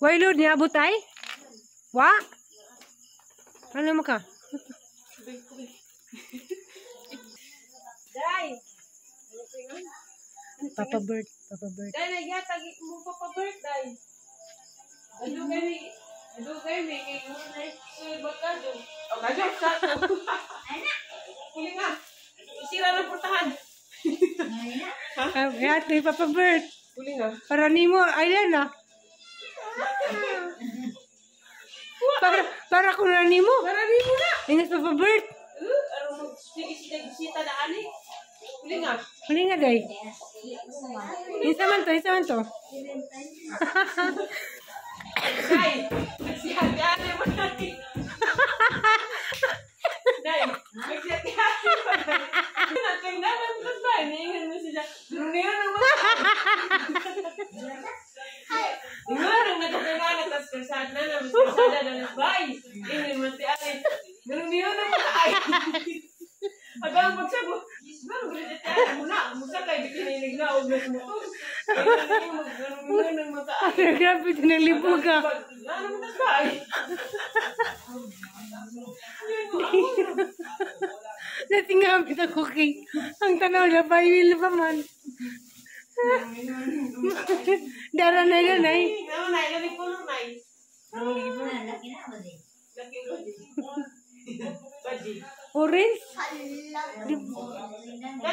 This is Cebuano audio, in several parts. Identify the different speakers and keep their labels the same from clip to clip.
Speaker 1: Way load niya abot ay? Wa? Ano mo ka?
Speaker 2: Day!
Speaker 1: Papa Bert, Papa Bert.
Speaker 2: Day, nagyatag mo Papa Bert, day. Adugay mi, adugay mi, kay mo na sulod magkadyo. O, kadyo, sa to. Huli nga. Isira ng portahan.
Speaker 1: Ah, yate, Papa Bert.
Speaker 2: Huli nga.
Speaker 1: Para nimo, aylan na. Para ko na nimo.
Speaker 2: Para nimo na.
Speaker 1: Ingat Papa Bert.
Speaker 2: Aron mag sige sige sita na ani. Huli nga.
Speaker 1: Huli nga day. Isa man to, isa man to.
Speaker 2: Day, nagsihati-hati mo na. Day, nagsihati-hati mo na. Natingnan ang kasbay. Niingan mo siya. Durunira ng mga. Ingan ang nagkapinana, tas kalsada na, mas kalsada na nasbay. Ingan mo si Ari. Durunira ng mga ay. Hanggang pagsabot, Meron ba si Ari muna? Musa kay bikinilig na og mas motor. Durunira ng mata ay.
Speaker 1: Grabe din ang libog ka.
Speaker 2: Ano mo nasbay?
Speaker 1: Natingamit ako kay ang tanaw na pa pa man. Dara na yun ay.
Speaker 2: Ano na, ilan yung puno na.
Speaker 1: Orange?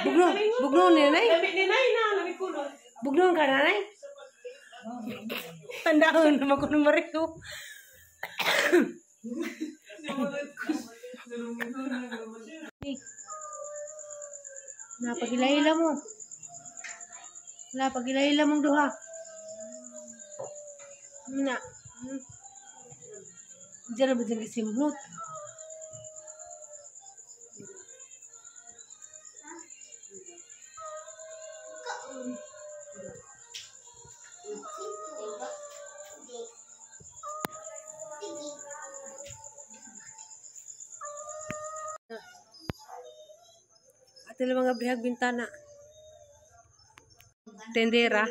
Speaker 1: Bugno, bugno ni nay.
Speaker 2: Lami ni nay na, lami puno.
Speaker 1: Bugno ka na nay. Tandaan naman ko ng mariho. Napagilahila mo. Napagilahila mong duha. Na. Diyan na ba dyan isimnot? Ate lang mga bihag bintana. Tendera.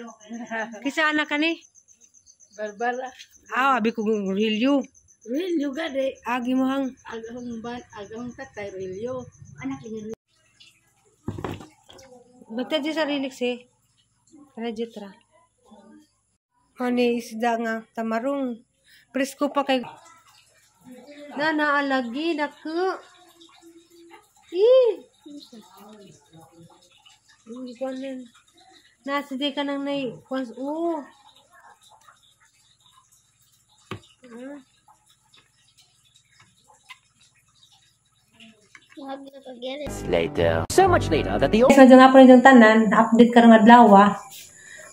Speaker 1: Kisa anak ka ni?
Speaker 3: Barbara.
Speaker 1: Ah, abi ko Rilyo.
Speaker 3: Rilyo gani.
Speaker 1: Agi mo hang.
Speaker 3: Agahong ban, agahong tatay Rilyo.
Speaker 1: Basta di sa relix eh. Tara, Jitra. Ani isda nga tamarong. Presko pa kay na naalagi naku. Eh. Hindi ko alam. Nasa di ka nang nai. Kwan, oh. Ah.
Speaker 4: Later. So much later that the
Speaker 1: So, nga po yung tanan, update karong adlaw.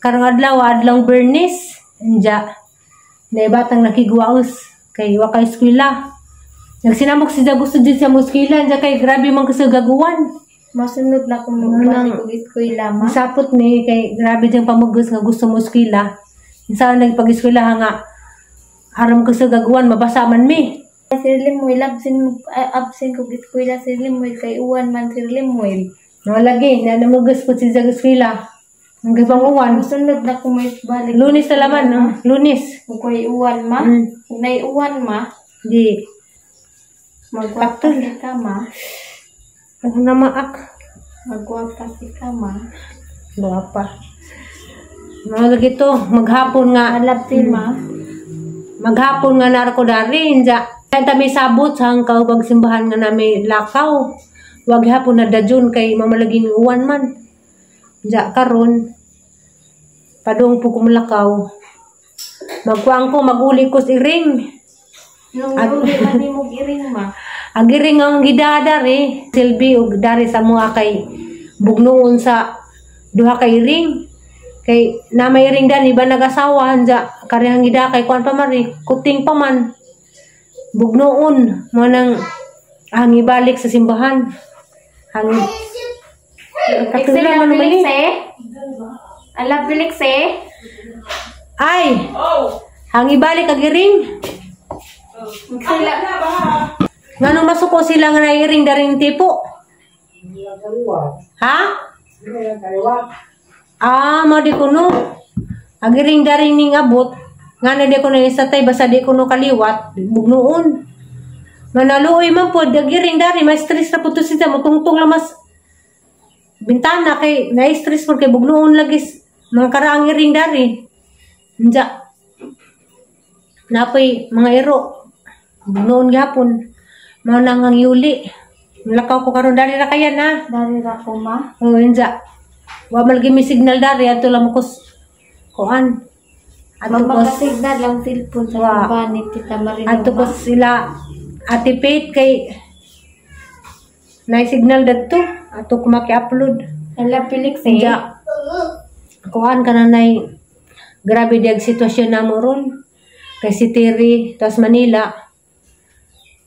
Speaker 1: Karong adlaw, adlong Bernice. Anja, naibatang nakigwaos kay wa kay eskwela. Nagsinamok siya gusto din siya mo eskwela, anja kay grabe man kasi gagawan.
Speaker 5: Masunod na kung magbalik og eskwela ma.
Speaker 1: Sapot ni kay grabe diyang pamugos nga gusto mo eskwela. Insa nagpag-eskwela nga aram kasi gagawan mabasa man mi.
Speaker 5: Sir Limuel, absent absent kog eskwela Sir Limuel kay uwan man Sir Limuel.
Speaker 1: No lagi na namugos po siya sa eskwela. Hanggang pang uwan.
Speaker 5: Masunod na kung balik.
Speaker 1: Lunes na laman, no? Lunes.
Speaker 5: Kung ko'y uwan ma, kung naiuwan ma,
Speaker 1: Di.
Speaker 5: Magwapa si ka ma.
Speaker 1: Ano na maak?
Speaker 5: Magwapa si ka ma.
Speaker 1: Gwapa. Mga gito, maghapon nga.
Speaker 5: Malap si ma.
Speaker 1: Maghapon nga narko dari. Inja. Kaya may sabot sa hangkaw simbahan nga nami lakaw. Wag hapon na dadyon kay mamalaging uwan man. Inja karon. Padung po kumulakaw. Magkuang ko, maguli ko si iring.
Speaker 5: Nung uli man ni mo iring ma.
Speaker 1: Ang iring ang gidadari. Silbi og dari sa mga kay bugnoon sa duha kay iring. Kay na may iring dan iba nag-asawa anja karehang gida kay kuan pa man eh, kuting pa man. Bugnoon mo nang ang ibalik sa simbahan. Ang katula man naman
Speaker 5: Felix
Speaker 1: eh.
Speaker 5: eh. Ala Felix eh.
Speaker 1: Ay,
Speaker 2: Oh!
Speaker 1: ang ibalik ang iring.
Speaker 5: Sila
Speaker 1: Nganong masuko sila nga nairing daring tipo? Ha? Ah, mo di kuno. Ang iring daring ning abot. Nga na di ko na tatay basta di ko no kaliwat bugnoon. Manaluoy man pod agiring dari may stress na pud to siya mutungtong lamas bintana kay na-stress pod kay bugnoon lagi mga karaang iring dari. Unja napoy mga iro bugnoon gihapon. Mao nang ang yuli. Lakaw ko karon dari ra kaya na.
Speaker 5: Dari ra ko ma.
Speaker 1: Oh, unja. Wa man lagi may signal dari adto lang ko kuan. Adto ko
Speaker 5: Mamakasigna lang cellphone sa
Speaker 1: Wa.
Speaker 5: kumpani Tita Marino.
Speaker 1: Adto ko sila Ate Faith kay na signal dadto ato ko maki-upload.
Speaker 5: Hala Felix eh.
Speaker 1: Unja. Kuan ka na nay grabe diag sitwasyon namo ron. Kay si Terry tas Manila.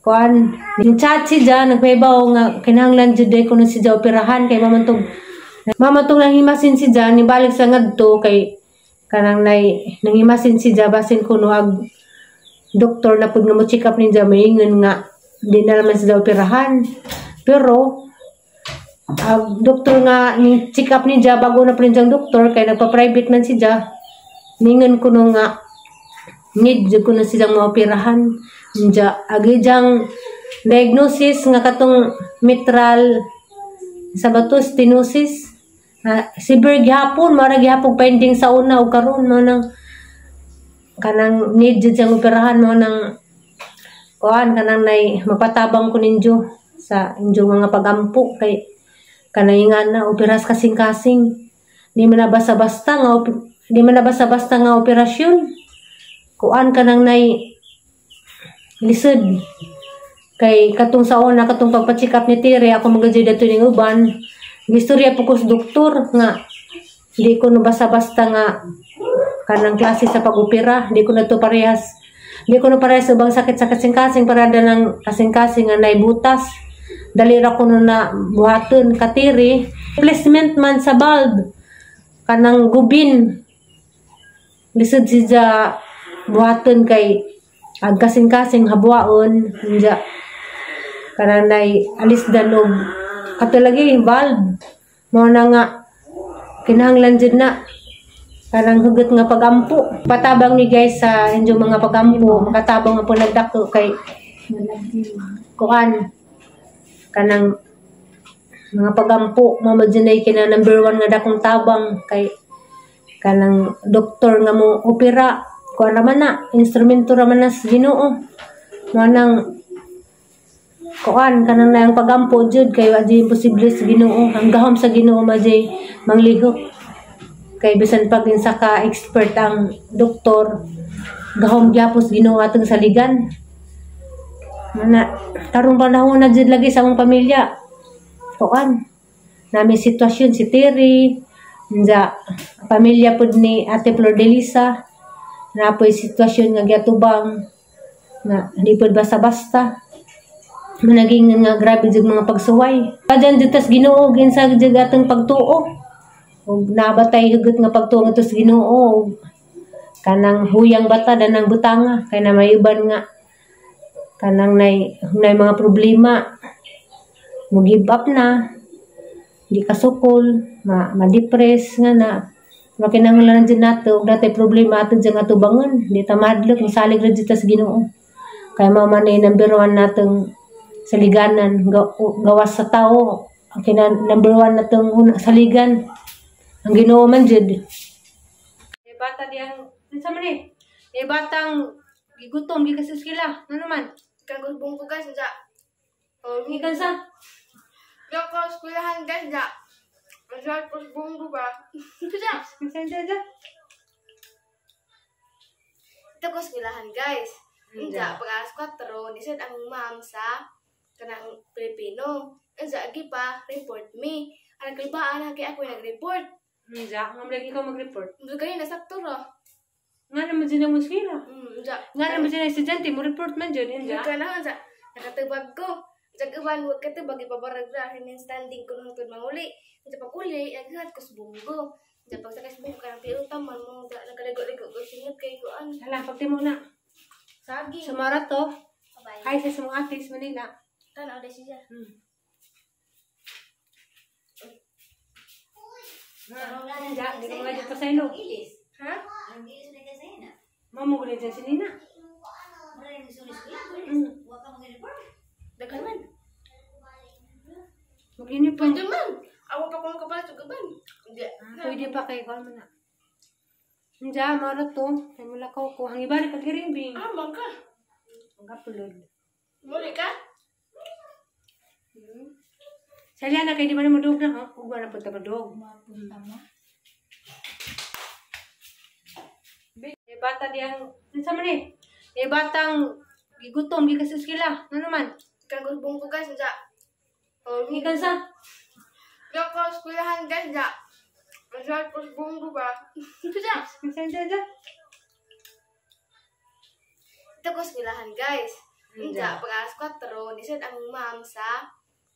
Speaker 1: Kuan yung chat si Jan nagpaibaw nga kinahanglan jud day kuno si Ja operahan kay mamantog nanghimasin si Jan nibalik sa ngadto kay kanang nay nanghimasin si Ja basin kuno ag doktor na pud nga mo check up ni Ja maingon nga di na naman si Ja operahan pero ag doktor nga ni check up ni Ja bago na pud niyang doktor kay nagpa-private man si Ja ningon kuno nga need jud kuno siya maoperahan. Unja agi jang diagnosis nga katong mitral sa bato stenosis severe gihapon mara gihapon finding sa una ug karon mo nang kanang need jud siyang operahan mo nang kuan kanang nay mapatabang ko ninyo sa inyong mga pagampo kay kanay nga na operas kasing-kasing di man na basta-basta nga di man na basta-basta nga operasyon kuan kanang nay lisod kay katong sa una katong pagpa-check up ni Tere ako magajud dato ning uban gistorya po ko sa doktor nga di ko no basta-basta nga kanang klase sa pag-opera di ko na to parehas di ko na parehas ubang sakit sa kasing-kasing parada ng kasing-kasing nga nay butas dali ra ko no na buhaton katiri placement man sa valve kanang gubin lisod siya buhaton kay ang kasing-kasing habwaon unja kanang nay alis danog kato lagi valve mao na nga kinahanglan jud na kanang hugot nga pagampo patabang ni guys sa inyong mga pagampo makatabang nga po nagdako kay kuan kanang mga pagampo mao man jud nay kina number 1 nga dakong tabang kay kanang doktor nga mo opera kuan ra man na instrumento ra man na sa Ginoo mao nang kuan kanang nayang pagampo jud kay wa jud imposible sa Ginoo ang gahom sa Ginoo ma jud manglihok kay bisan pag insa ka expert ang doktor gahom gyapon sa Ginoo atong saligan mana karong panahon na jud lagi sa among pamilya kuan nami sitwasyon si Terry unja pamilya pud ni Ate Flor de Lisa napoy sitwasyon nga giatubang nga di pud basta-basta managing nga grabe jud mga pagsuway padan jud tas Ginoo ginsa jud atong pagtuo ug nabatay hugot nga pagtuo ngadto sa Ginoo kanang huyang bata danang butanga kay na may uban nga kanang nay mga problema mo give up na di ka sukol ma-depress nga na makinahanglan jud nato ug natay problema ato jud atubangon di ta mahadlok mosalig ra jud ta sa Ginoo kay mao man ay number 1 natong saliganan gawas sa tao ang kina number 1 natong una saligan ang Ginoo man jud. E bata diyang unsa man ni? E batang gigutom gikan sa eskwela. Ano man?
Speaker 2: Kagulbong ko guys unsa.
Speaker 1: Oh, gikan sa
Speaker 2: Gikan eskwelahan guys ja. Unsa ko bunggo ba? Unsa?
Speaker 1: Unsa unsa?
Speaker 2: Ito ko eskwelahan guys. Unsa pag alas 4 nisad ang ma'am sa kanang Pilipino. Unsa agi pa report me. Ang kalibaan hagi ako nag-report.
Speaker 1: Unsa ngam lagi ka mag-report.
Speaker 2: Unsa kanina sakto ra.
Speaker 1: Nga naman dyan ang eskwela.
Speaker 2: Unsa.
Speaker 1: Nga naman dyan ang estudyante mo report man dyan unsa.
Speaker 2: Kana unsa nakatubag ko. Unsa uban wa katubag ipabarag ra himin standing ko hangtod manguli. Unsa pag uli naghat ko sa bunggo. Unsa pagsakay sa bunggo kanang piutam man mo nagaligo-ligo ko singot kay kuan.
Speaker 1: Hala pagtimo na.
Speaker 2: Saging.
Speaker 1: Sumara to.
Speaker 2: Bye.
Speaker 1: Hi sa mga atis Manila.
Speaker 2: Tanaw na siya.
Speaker 1: Unsa di ko mga dito sa ilo.
Speaker 2: Ha?
Speaker 5: Ang gilis na kasi na.
Speaker 1: Mamugulin dyan si Nina.
Speaker 2: Daghan man.
Speaker 1: Mag-uniform.
Speaker 2: Pwede man. Awa pa kung kapalit og uban. Hindi.
Speaker 1: Pwede pa kay kuan man na. Nja, mara to. Kay mulakaw ko. Ang ibalik kag rimbing.
Speaker 2: Ah, man ka.
Speaker 1: Ang kapulod.
Speaker 2: Muli ka?
Speaker 1: Salya na kay di man mo dog na ha. Ugma na punta madog.
Speaker 5: Mapunta mo.
Speaker 1: Eh bata diyang unsa man eh? Eh batang gigutom gikan sa eskwela. Ano man?
Speaker 2: Ikan ko bungko guys, nja. Oh,
Speaker 1: Gikan sa
Speaker 2: Ikan ko eskwelahan guys, nja. Masarap ko sa bungko ba? Nja.
Speaker 1: Unsa unsa unsa?
Speaker 2: Ito ko eskwelahan guys. Nja, pag alas 4, nisan ang ma'am sa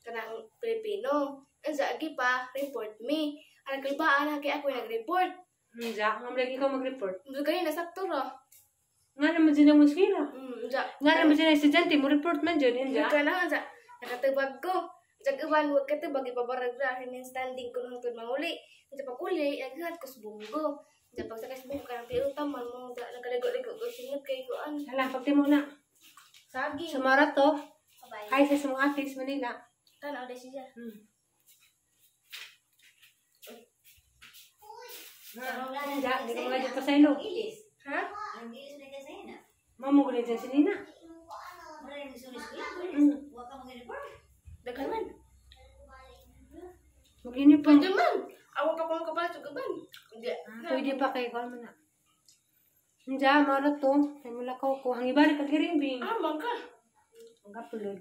Speaker 2: kanang Pilipino. Nja, agi pa, report me. Ang kalbaan, hagi ako yung nag-report.
Speaker 1: Unsa? Ngam lagi ka mag-report.
Speaker 2: Hindi kayo nasakto ra.
Speaker 1: Nga naman dyan ang eskwela.
Speaker 2: Nja.
Speaker 1: Nga naman dyan ang estudyante mo report man dyan.
Speaker 2: Hindi
Speaker 1: Unsa?
Speaker 2: ka na, nja. Nakatubag ko. Nja, uban, huwag katubag, ipabarag ra. Hinin standing ko nung tun manguli. Nja, pag uli, naghangat ko sa bunggo. Nja, pag sakay sa bunggo, kanang tiutam man mo. Nja, nagkaligo-ligo ko, singit kay ko, an.
Speaker 1: Hala, pagtimo na.
Speaker 2: Saging.
Speaker 1: Sumara to.
Speaker 5: Bye.
Speaker 1: Hi sa mga ate sa Manila.
Speaker 2: Tanaw, dahil siya.
Speaker 1: Unsa? Di ka mga dyan pa sa ilo.
Speaker 2: Ha?
Speaker 1: Mamugulin dyan si Nina.
Speaker 2: Daghan man.
Speaker 1: Mag-uniform.
Speaker 2: Pwede man. Awa pa kung kapalit og uban. Hindi.
Speaker 1: Pwede pa kay kuan man na. Unsa, mara to. Kay mulakaw ko. Ang ibalik kag rimbing.
Speaker 2: Ah, man ka.
Speaker 1: Ang kapulod.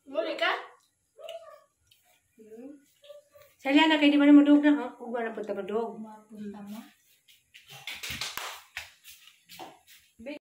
Speaker 2: Muli ka?
Speaker 1: Salya na kay di man mo dog na ha. Ugma na punta madog.
Speaker 5: Mapunta mo.